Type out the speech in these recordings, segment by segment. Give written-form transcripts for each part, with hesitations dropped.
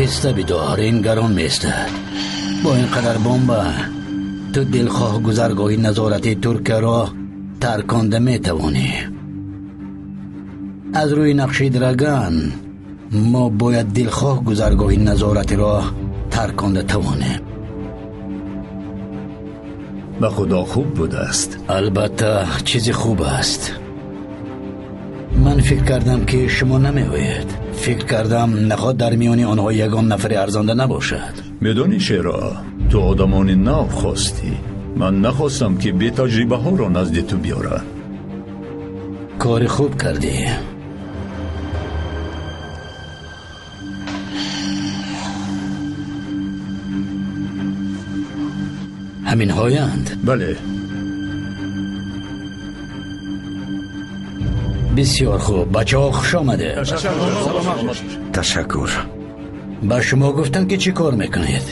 Оҳиста бидор, ин гарон меистад. Бо ин қадар бомба ту дилхоҳ гузаргоҳи назорати Туркияро тарконда метавонӣ. Аз рӯи нақши Драган мо бояд дилхоҳ гузаргоҳи назоратиро тарконда тавонем. Ба худо хуб будааст. Албатта чизи хуб аст. Ман фикр кардам, ки шумо намеоед. Фикр кардам, наход дар миёни онҳо ягон нафари арзонда набошад. Медонӣ, Шеро, ту одамони нав хостӣ. Ман нахостам, ки бетаҷрибаҳоро назди ту биёрам. Кори хуб кардӣ. Ҳаминҳоянд? Бале. Бисёр хуб, бачаҳо, хуш омадед. Ташаккур. Ба шумо гуфтам, ки чӣ кор мекунед?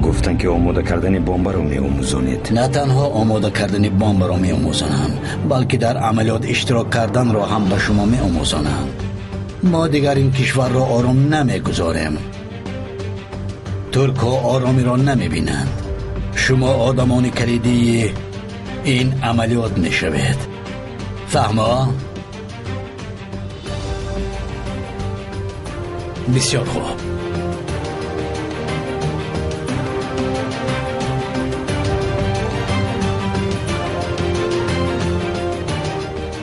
Гуфтанд, ки омода кардани бомбаро меомӯзонед. На танҳо омода кардани бомбаро меомӯзонам, балки дар амалиёт иштирок карданро ҳам ба шумо меомӯзонам. Мо дигар ин кишварро ором намегузорем. Туркҳо оромиро намебинанд. Шумо одамони калидии ин амалиёт мешавед. Фаҳмо? Бисёр хуб.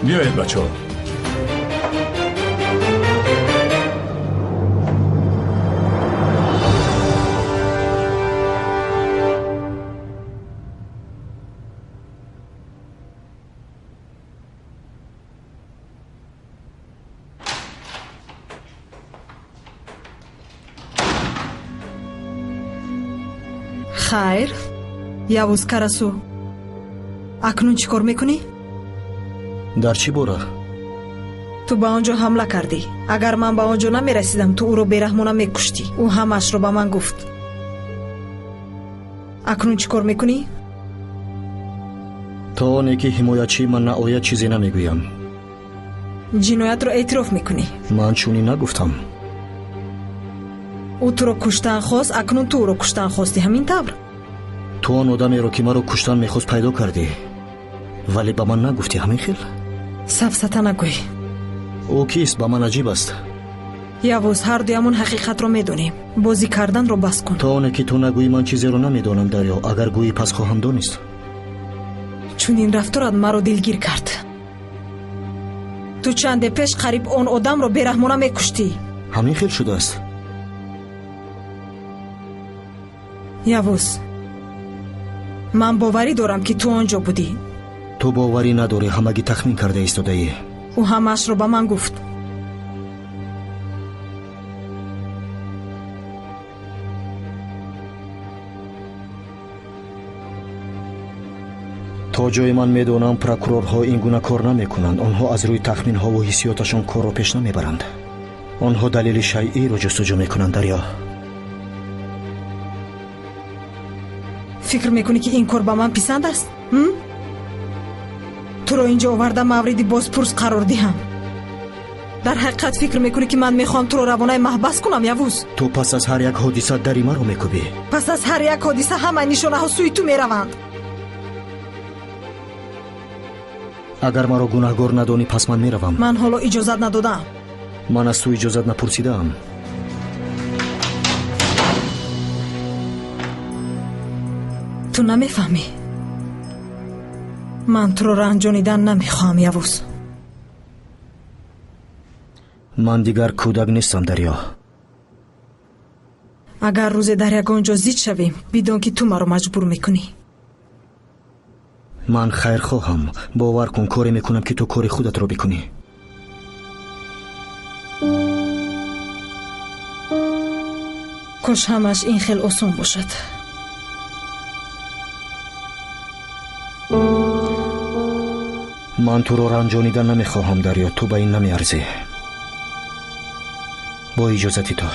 Биёед, бачаҳо. Хайр, Явуз Карасу, акнун чӣ кор мекунӣ? Дар чӣ бора? Ту ба он ҷо ҳамла кардӣ. Агар ман ба он ҷо намерасидам, ту ӯро бераҳмона мекуштӣ. Ӯ ҳамаашро ба ман гуфт. Акнун чӣ кор мекунӣ? То оне ки ҳимоятчии ман наояд, чизе намегӯям. Ҷиноятро эътироф мекунӣ? Ман чунин нагуфтам. Ӯ туро куштан хост, акнун ту ӯро куштан хостӣ, ҳамин тавр? Ту он одамеро, ки маро куштан мехост, пайдо кардӣ, вале ба ман нагуфтӣ, ҳамин хел? Сафсата нагӯй. Ӯ кист? Ба ман аҷиб аст. Явуз, ҳардуямон ҳақиқатро медонем. Бозӣ карданро бас кун. То оне ки ту нагӯӣ, ман чизеро намедонам, Дарё. Агар гӯӣ, пас хоҳам донист. Чунин рафторат маро дилгир кард. Ту чанде пеш қариб он одамро бераҳмона мекуштӣ. Ҳамин хел шудааст? Явуз, ман боварӣ дорам, ки ту он ҷо будӣ. Ту боварӣ надорӣ, ҳамагӣ тахмин карда истодаӣ. Ӯ ҳамаашро ба ман гуфт. То ҷое ман медонам, прокурорҳо ин гуна кор намекунанд. Онҳо аз рӯи тахминҳову ҳиссиёташон корро пеш намебаранд. Онҳо далели шайъиро ҷустуҷӯ мекунанд, Дарё. Фикр мекунӣ, ки ин кор ба ман писанд аст? Туро инҷо оварда мавриди бозпурс қарор диҳам. Дар ҳақиқат фикр мекунӣ, ки ман мехоҳам туро равонаи маҳбас кунам, Явуз? Ту пас аз ҳар як ҳодиса дари маро мекӯбӣ. Пас аз ҳар як ҳодиса ҳама нишонаҳо сӯи ту мераванд. Агар маро гунаҳгор надонӣ, пас ман меравам. Ман ҳоло иҷозат надодаам. Ман аз ту иҷозат напурсидаам. Ту намефаҳмӣ. Ман туро ранҷонидан намехоҳам, Явуз. Ман дигар кӯдак нестам, Дарё. Агар рӯзе дар ягон ҷо зид шавем, бидон, ки ту маро маҷбур мекунӣ. Ман хайрхоҳам. Бовар кун, коре мекунам, ки ту кори худатро бикунӣ. Кош ҳамааш ин хел осон бошад. Ман туро ранҷонидан намехоҳам, Дарё. Ту ба ин намеарзӣ. Бо иҷозати ту.